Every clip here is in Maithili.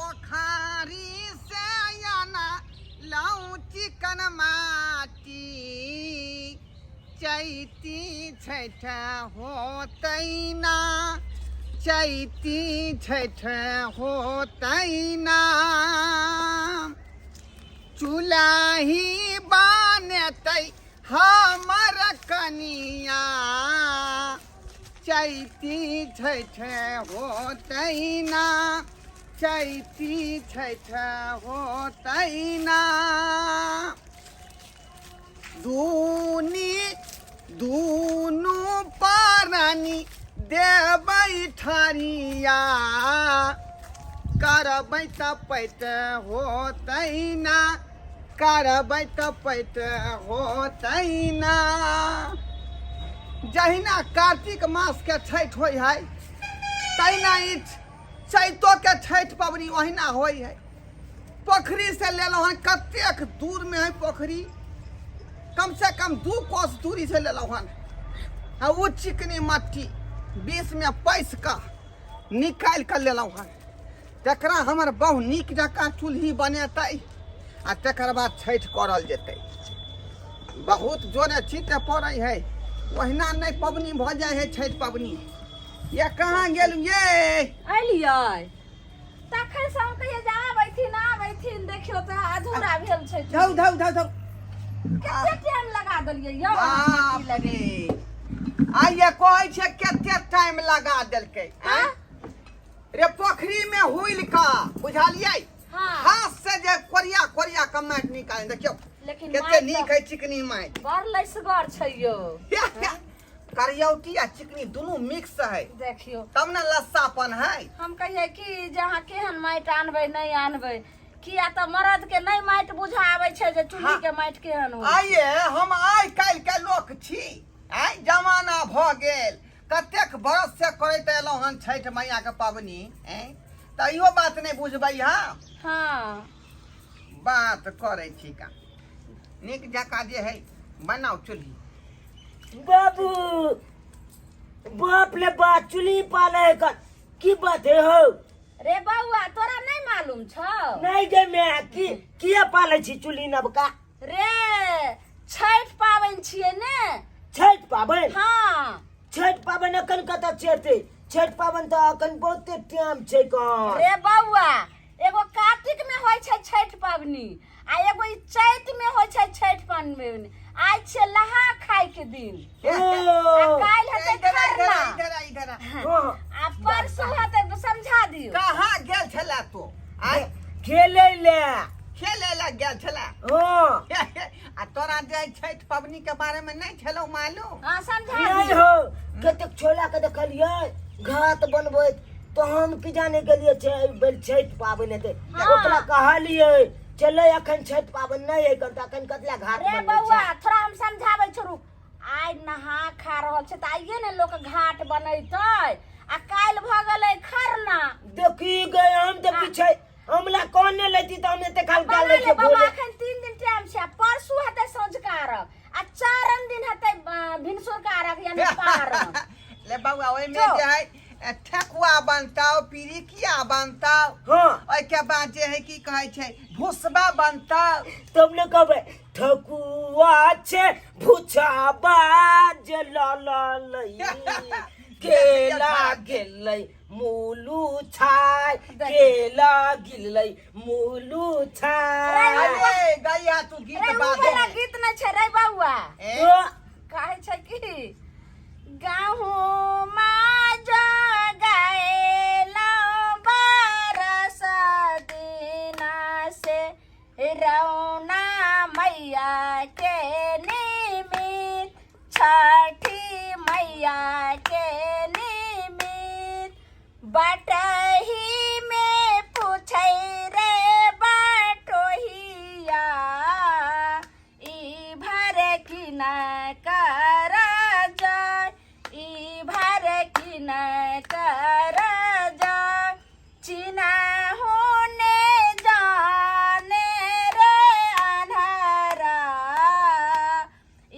पोखरी से आना लौ चिकन माटी चैती छठ होतै ना चैती छठ होतै ना चूल्ही बनेतै हमर कनिया चैती छठ होतै ना चैती छठ होतै ना दूनी दुनू पारानी देबै ठरिया करबै तपैत होतै ना करबै तपैत होतै ना। जहिना कार्तिक मासके छठि होइ है तहिना ई चैतोके छठि पबनी ओहिना होइ है। पोखरी से लेलहुँ हन, कतेक दूर में है पोखरी, कम से कम 2 कोस दूरी से लेलहुँ हन। आ ओ चिकनी मट्टी बीच में पैस कऽ निकालि कऽ लेलहुँ हन, तकरा हमर बहु नीक जकाँ चूल्ही बनेतै आ तकर बाद छठि करल जेतै। बहुत जोरे छीटे पड़ै है, ओहिना नहि पबनी भऽ जाइ है छठि पबनी। ये कहाँ गेल ये? अलियै तखन से हम कहिए जे आबैथिन आबैथिन, देखियौ तऽ अधूरा भेल छै। धौ धौ धौ धौ, कते टाइम लगा देलियै यौ अहाँ माटी बाप लगे। रे, आइये कहै छै कते टाइम लगा देलकै। हाँ? रे पोखरी में हुइल कऽ बुझलियै, हाँ। हाथ से जे कोरिया कोरिया कऽ माटि निकाल देखियौ लेकिन कते माटि नीक है चिकनी माटि, बड़ लसगर छै यौ। करियौटी आ चिकनी दुनू मिक्स है, देखियौ तब ने लस्सापन है। हम कहिए कि जे अहाँ केहन माटि आनबै नहि आनबै, किया तऽ मरद के नहि माटि बुझा आबै छै जे चूल्ही हाँ। के माटि केहन होइ। आइये हम आइ काल्हि के लोक छी, आइ जमाना भऽ गेल, कतेक बरस से करैत एलहुँ हन छठि मैया के पबनी, ऐं तऽ इहो बात नहि बुझबै हम? हाँ। बात करै छी का नीक जकाँ जे है बनाउ चूल्ही। बाबू बाप ले बाप चूल्ही पाले है का की बात है हो? रे बौआ तोरा नहीं मालूम छौ? नहीं गे मैं की किया पाले छी चूल्ही नबका? रे छठ पाबनि छियै ने। छठ पाबनि? हाँ। छठ पाबनि अखन कतऽ छेतै? छठ पाबनि तऽ अखन बहुते टाइम छै कन। रे बौआ एगो कार्तिक में होइ छै छठ पाबनि आ एगो ई चैत में होइ छै छठ पाबनि। आइ छियै लहा खाय के दिन ओ। आ काल्हि हेतै इधर आ, इधर आ, खरना इधर आ, इधर आ। हाँ। आ परसू हेतै, समझा दियौ। कहाँ गेल छला तू आइ? खेलै ले। खेले लए गेल छला? हाँ। आ तोरा जे छठि पबनी के बारे में नहीं छलौ मालूम? हाँ समझा नहीं दियौ। हो, कतेक छोला के देखलियै घात बनबैत, तो हम की जाने गेलियै छै बेर छठि पाबनि हेतै। हाँ। ओकरा कहलियै चलै अखन छठि पाबनि नहि है करता, अखन कतला घाट रे बनबै बौआ छै। थोड़ा हम समझाबै छौ रुक। आइ नहा खा रहल छै तऽ आइये ने लोक घाट बनेतै आ काल्हि भऽ गेलै खरना। देखी गए हम तऽ पीछे हमला कौन ने लेती तऽ हम एते खाल बना डाल ले लै बौआ, अखन 3 दिन टाइम छै। आ परसू हेतै सौंझका अर्घ आ 4 दिन हेतै भिनसुरका अर्घ यानी पारन। ले बौआ ओहिमे जो। जे है ठेकुआ बनतौ, पिरिकिया बनतौ, हाँ। ओहिके बाद जे है की कहै छै भुसबा बनतौ। तब ने कहबै ठकुआ छै भुछाबा जे लललै केला गेलै मुलू छाय, केला गिललै मुलू छाय। अरे गैया तू गीत रे उ बाजे। वाला गीत नहि छै रे बौआ। ए? तो कहै छै कि गहुमा जगाएला बरस दिना से रौना मैया के निमित्त, छठी मैया के निमित्त। बटही में पूछै रे बटोहिया ई भर की न कर जाय, ई भर की न कर जाय। चिना होने जाने रे अन्हारा ई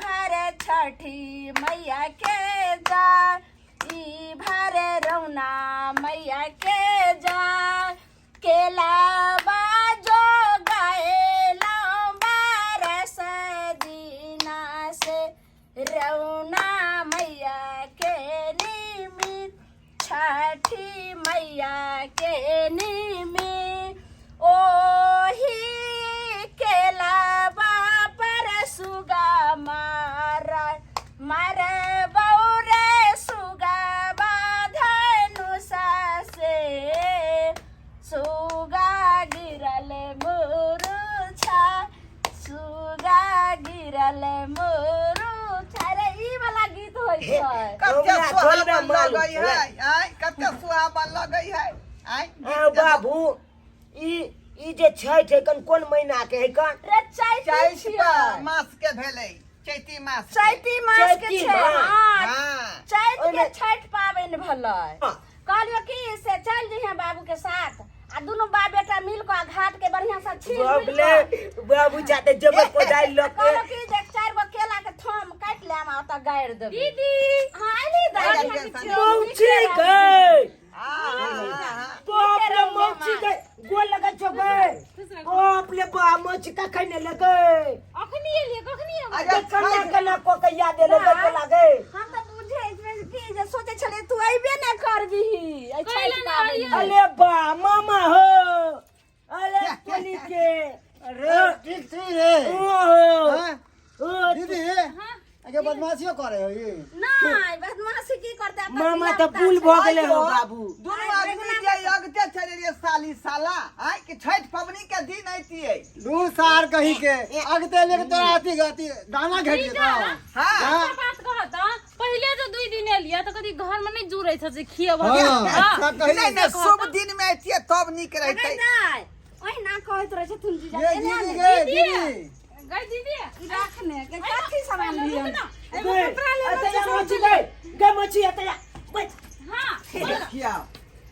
भर छठी मैया के जाय, ई भर रौना मैया के जाय। के छठी मैया के निमी ओही केलावा पर सुगा मार मारे बौरे सुगा धनुषा से सुगा गिरल मुरुछा सुगा गिरल मुरुछा। अरे ई वाला गीत होइ छै। कते हमरा सुहावन घरमे मालूम लगै है, आय कते सुहावन लगै है, आय। आ बाबू, ई ई जे छठि है कन कोन महीना के है कन? रे चैती चैत छियै। मास के भेलै, चैती मास के। चैती मास के चैती छै। मास। हाँ। हाँ। चैत के ओहिमे- छठि पाबनि भेलै। हाँ। कहलियो कि से चल जइहे बाबू के साथ आ दुनू बाप बेटा मिल के घाट के बढ़िया से छील बाप उल ले के। बाबू जाते जब कोदारि लऽ के कहलो कि जे चारि गो केला के थम काटि लेम आ ओतऽ गाड़ि देबै। दीदी। हाँ, अयली दाइ। दाइ। मौसी गई। हाँ, हाँ, हाँ। बाप रे, मौसी गई, गोल लगै छौ गई। बाप रे बाप, मौसी कखन एलै गई? अखनी एलियै, कखनी एबै? अरे कना छठि कना कऽ के याद एलै गई तोरा गई। हम तऽ बुझै कि जे सोचै छलियै तू अयबे नहि करबिही एहि कैला छठि नहि पाबनि। अइयै? अरे बा मामा हो, अरे टोली के। अरे ठीक छी रे। ओहो। हाँ? ओ, दीदी, अगे बदमाशियो करे हो ई? नहि, बदमाशी की करतै? एतऽ मामा तऽ धियापुता पुल छै। भऽ गेलै हो बाबू। दुनू आदमी जे अगते चले साली साला, आय कि छठि पबनी के दिन ऐतियै। दू सार कही के अगते लेके तोरा अथी अथी दाना घेट जेतौ। हाँ। हाँ। एकटा बात कहत, पहिले जे दुई दिन एलियै तऽ कथी घर में नहीं जुड़ै छ जे खियब? हाँ, अच्छा कही। नहि नहि, शुभ दिन में ऐतियै तब नीक रहतै। अरे नहि, ओहिना कहैत रहै छथुन जीजा। ये एना दीदी नहि। गे दीदी। गई दीदी। ई राख ने के कथी सामान रुक लियऽ? ना, एगो गई, कपड़ा लेना एतऽ छै। या मौसी गई, गई मौसी, एतऽ या, बैठ। हाँ। देखियौ।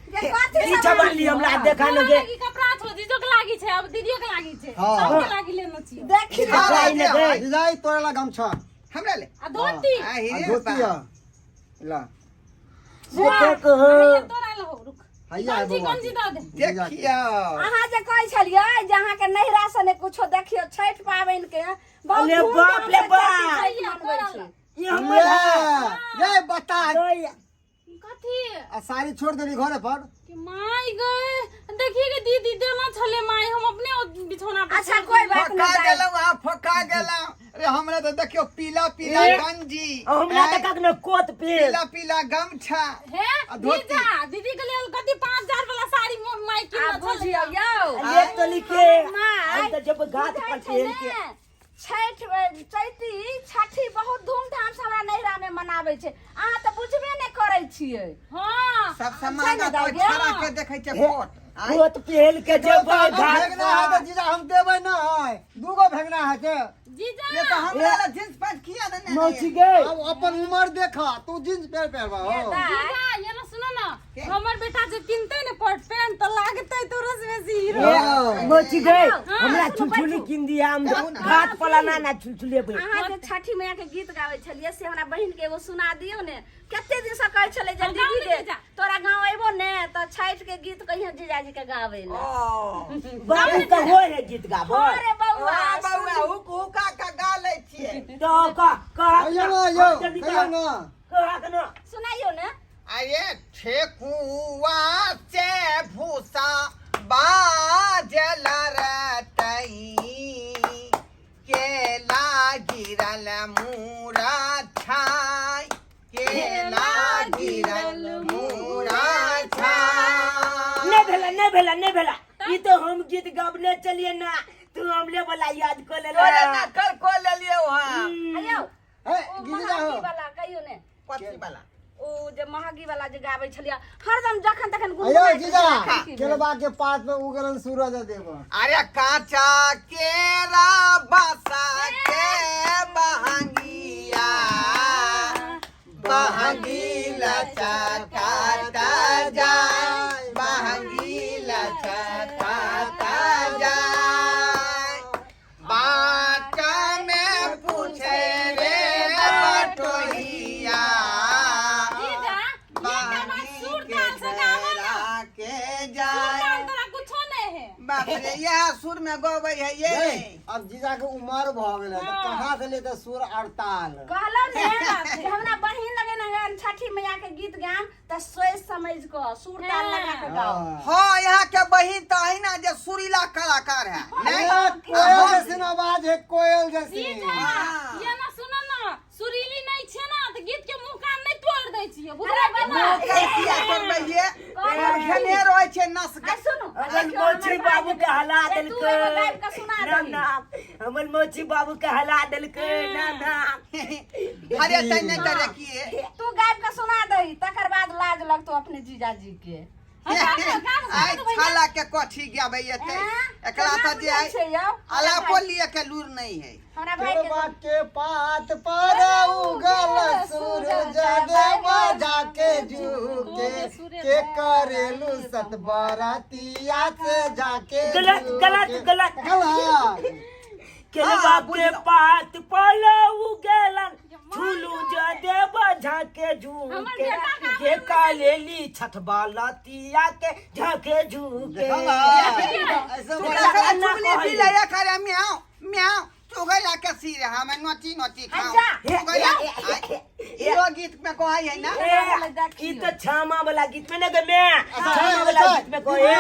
के कथी ई सामान सामान लिअ हमरा देखा न तोरा गे। लागी कपड़ा छौ, जीजो के लागी छै, अब दीदियो के लागी छै। हाँ। सबके लागी लेना छियै। देखियौ। हाँ, देखा ने गई। जीजा, ई तोरा ला गमछा। हमरा ले। आ धोती। आ आ हीरे धोती बा। आ ला। देखो कहो। हैया तोरा लहो, रुक। हैया है गंजी बौआ। गंजी दऽ दे। देखियौ। अहाँ जे कहै छलियै जे अहाँके नैहरा से ने कुछो, देखियौ छठि पाबनि के बहुत अरे धूमधाम बाप रे से बाप। चैती छठि मनबै छै। ई हमर है। ले ये बता। गई। कथी? आ साड़ी छोड़ देली घरे पर। कि माय गए, देखिए के दीदी देना छले माय, हम अपने ओ बिछौना पर अच्छा छोड़ कोई देलियै। बात फका नहि दाइ। गेलहुँ, अहाँ फका गेलहुँ। अरे हमरा तऽ देखियौ पीला पीला ए, गंजी, हमरा तऽ आँय, कखनो कोत पेल पीला पीला गमछा हे आ धोती। जीजा, दीदी के लेल कथी 5000 वाला साड़ी माय आ किनने छलै। बुझियौ यौ। ले तोली के। माय, हम तऽ जब घाट बुझै पर छै पेल ने, के छठि चैती छठी बहुत धूमधाम से हमरा नैहरा में मनाबै छै, अहाँ तऽ बुझबे नहि करै छियै। हाँ। सब छै सामान ने दाइ गे? छड़ा के देखै छै फोट, आँय। कोत पेल के जब घाट भेगना है पर तऽ जीजा हम देबै ना, दूगो भेगना है के। जीजा। ये तऽ हमरा ला जींस पैंट किया देने मौसी रहियै? गई। अब अपन उम्र देखा, तू जींस पेर पेरबा हो। दाइ, जीजा, ये ना सुनो ना, हमर बेटा जे किनते ने कोट पैंट तऽ लागतै तोरा से बेसी हीरो। हाँ। मौसी गई, हाँ, हमरा सुनू, छुलछुली बैठू। किन दिया, हम जाउ ना। घाट पलाना ना छुलछुलेबै। अहाँ जे छठी मैया के गीत गाबै छलियै से हमरा बहिन के एगो सुना दियौ ने। कते दिन से कहै छलै जे हम गाँव दीदी में गे जीजा। तोरा गाँव अयबो ने तऽ छठि के गीत कहियो जीजाजी के गाबै ले। ओ बाबू तऽ होइ है गीत गाबै। अरे बौआ। आ बौआ, हुक हुका के गा लै छियै। तऽ कह कह। कहियो ना यौ, जल्दी कहियो कह। ना। कह ना। सुनाइयो ने। अरे ठेकुआ से भूसा बाजल रतई, केला गिरल मूरा छाय, केला गिरल मूरा छाय। नहि भेला, नहि भेला, नहि भेला। ई तऽ हम गीत गाबने चलिए ना, तू हमले वाला याद कऽ लेला। तोरे नकल को लेलियै वहाँ। अयौ। हे ओ गिरी जा हो। महगी वाला कहियो ने। कथी वाला? ओ जे महगी वाला जे गाबै छलियै हरदम जखन तखन अयो गुनगुनाइत जीजा, छलियै, की भेल? केलबा के पात पे उगलन सूरज देव। अरे काचा केरा बसा के बहंगिया, बहंगी लचकाता जाय, बहंगी लचकाता जाय। बाट में पूछे रे बटोहिया, जीजा, ये बात सुर ताल से गावा ना। के सुर जाय। ताल तोरा कुछो नहीं है। बाप रे, यह सुर में गबै है ये। नहीं, अब जीजा के उम्र भ गेलै तऽ कहाँ से लेते सुर और ताल? कहलहुँ ने जे हमरा बहिन लगे ने जखन छठी मैया के गीत गायब तऽ सोचि समझ कऽ सुर ताल लगा कऽ गाओ। हाँ, यहाँ के बहिन तो है ना जे सुरीला कलाकार है। नहीं ए, कोयल जैसी आवाज है, कोयल जैसी। जीजा, ये ना सुनो ना, सुरीली नहीं छे ना त गीत के मुंह कान नहीं तोड़ दै छियै, बुझलै कि ना? मुँह के किया तोड़बै ये? घेने रहै छै नस आ सुनू, हमर देखियौ, मौसी हमर बाबू के हला ए, तू देलकै। एगो गाबि कऽ सुना ना दही। ना, हमर मौसी बाबू के हला देलकै ना ना। अरे तै नहि तऽ देखिए। तू गाबि कऽ सुना दही, तकर बाद लाज लगतो अपने जीजाजी के। आइ छाला के कथी गाबै एते? एँ? एकरा केना तऽ जे बुझै छै यौ? अलापो लिए के लूर नहीं है। हमरा भाई के केरवा के पात पर उगल सूरज देवा जाके झुके, के करेलू सत बरातिया से जाके गलत, गलत, झुके। गलत। गलत। केलवा हाँ, के बुझलहुँ। पात पर उगेलन झूलू जदेव झाके झूके, हमर बेटा का के कालेली छठबा लतिया के झाके झूके। देखो ना, ऐसे तू बड़ा- करा ना चुगली कहै। भी लया करे म्याऊ म्याऊ चुगैला के सिर हमें नोची नोची खाओ। अच्छा। चुगैला इहो गीत में कहै है ना। ए, ई तो छामा वाला गीत में ना गे मैं छामा वाला गीत में कहे।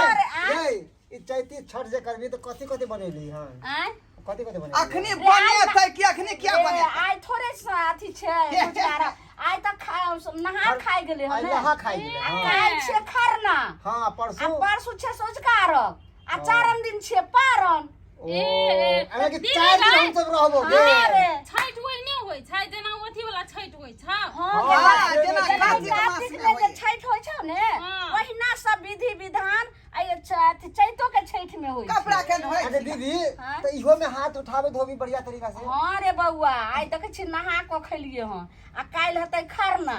ए, ई चैती छठ जे करबी तऽ कथी कथी बनेली? हँ, आँय? कथी कथी बनेली? अखनी बनेतै कि अखनी क्या ए, बनेतै? आइ थोड़े से अथी छै गुजारा, आइ तऽ नहा खाइ गेलै आइ हन। नहा खाइ गेलै, हँ। काल्हि छै खरना। हँ, आ परसू। परसू छै सोझका अर्घ आ चारम दिन छियै पारन। ओ, ए, ए, अरे कि दीदी 4 दिन गाय। हमसब रहबो गे। हाँ रे। छठि ओहिने होइ छै जेना अथी वाला छठि होइ छै। हाँ, हाँ, हाँ, जेना जेना जेना कार्तिक मास कार्तिक में में जे होइए। छठि होइ छौ ने, हाँ। ओहिना सब विधि विधान आ ये अथी चैतो के छठि में होइ छै। कपड़ा के धोइ अच्छा छी। दीदी, हाँ? तऽ इहो में हाथ उठाबे धोबी बढ़िया तरीका से? हाँ रे बौआ, आइ देखै छी नहा कऽ खेलियै हँ, आ काल्हि हेतै खरना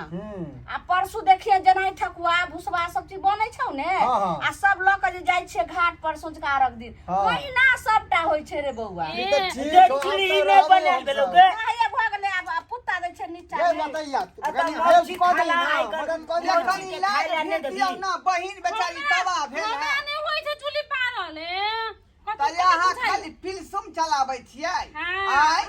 आ परसू देखिए जेनाहि ठकुआ भुसबा सब चीज बनै छौ ने, हाँ, हाँ। आ सब लऽ कऽ जे जाइ छियै घाट पर सोझका अर्घ दिन, हाँ। ओहिना सबटा होइ छै रे बौआ। ई तऽ ठीक जे छौ, आब चूल्ही तऽ नहि रहबो बनायल गेलौ हमसब। गे। आइए भऽ गेलै, आब आब पुत्ता दै छै नीचा गे मे। मतैया, आ कनी तऽ हेल्प मौसी कऽ दही खाला ना, आइ काल्हि मदद कऽ दही। मौसी जखन के इलाज खाय ला नहि भेट दियौ देबही। ना, बहिन बेचारी तबाह भेल हमरा है। नहि होइ छै चूल्ही पारल, ए कथी तऽ कथी अहाँ बुझाइ? खाली पिलसुम चलाबै छियै? हाँ। आय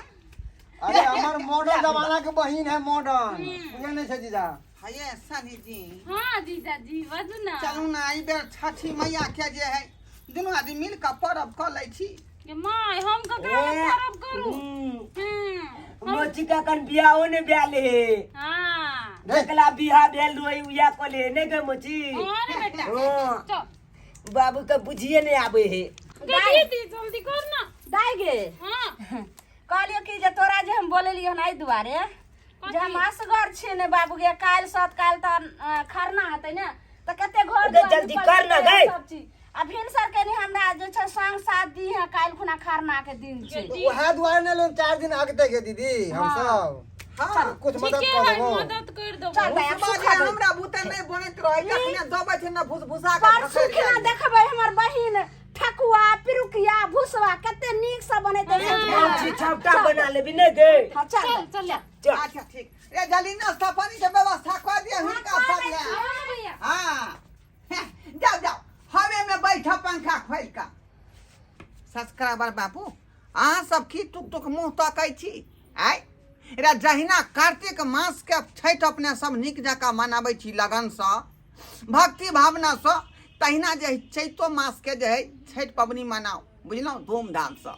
अरे हमर मॉडर्न जमाना के बहिन है, मॉडर्न बुझै नहि छै जीजा। हये सनी जी। हाँ जीजाजी, बाजू ना। चलू ना, एहि बेर छठी मैया के जे है दुनू आदमी मिल कऽ परब कऽ लै छी। गे my, हम ककरा ए, परब करू? हम्म। मोची का कन बियाहो ने ब्याले हे। हाँ। जकला बियाह भेल रही उया कोले ने गे मोची। हाँ रे बेटा। हाँ। चल। बाबू के बुझिए नहीं आबे हे। गे दीदी, जल्दी कर ना। दाइ गे। हाँ। कहलियो कि जे तोरा जे हम बोलेलियो हन एहि दुआरे जे हम असगर छियै ने बाबू गे, काल्हि सत काल्हि तऽ खरना हेतै ने, तऽ कते घर गे, दुआर जल्दी निपल कर ना जेतै गै। सब चीज। आ भिनसर के नि हमरा जे छै संग साथ दी है, काल्हि खुना खरना के दिन छै। तऽ उएह दुआरे ने लोग 4 दिन अगते गे दीदी हमसब। हाँ। कुछ मदद ठीके कऽ है, देबो। मदद कर देबो। चल भाई, आब भुसबा सुखा जे दे। हमरा बुते नहि बनैत रहै, कखने दबै छै ने भुसभुसा कऽ परसू खसैर खिना जाइए। देखबै हमर बहिन ठकुआ पिरुकिया भुसवा कते नीक से बनेतै। मोची छापटा बना लेबी ने गे। हाँ, चल। चल चल। चल। अच्छा ठीक रे, जल्दी नाश्ता पानी के व्यवस्था कऽ दिअ हिनका सब लए। हाँ भैया। हाँ, जाओ जाओ, हवे में बैठ पंखा खोलि कऽ। सब्सक्राइबर बाबू, अहाँ सब की टुक टुक मुँह तकै छी? आय रे, जहिना कार्तिक मासके छठि अपने सब नीक जकाँ मनाबै छी लगनसँ भक्ति भावनासँ, तहिना जे है चैतो मासके जे है छठि पबनी मनाउ, बुझलहुँ, धूमधामसँ।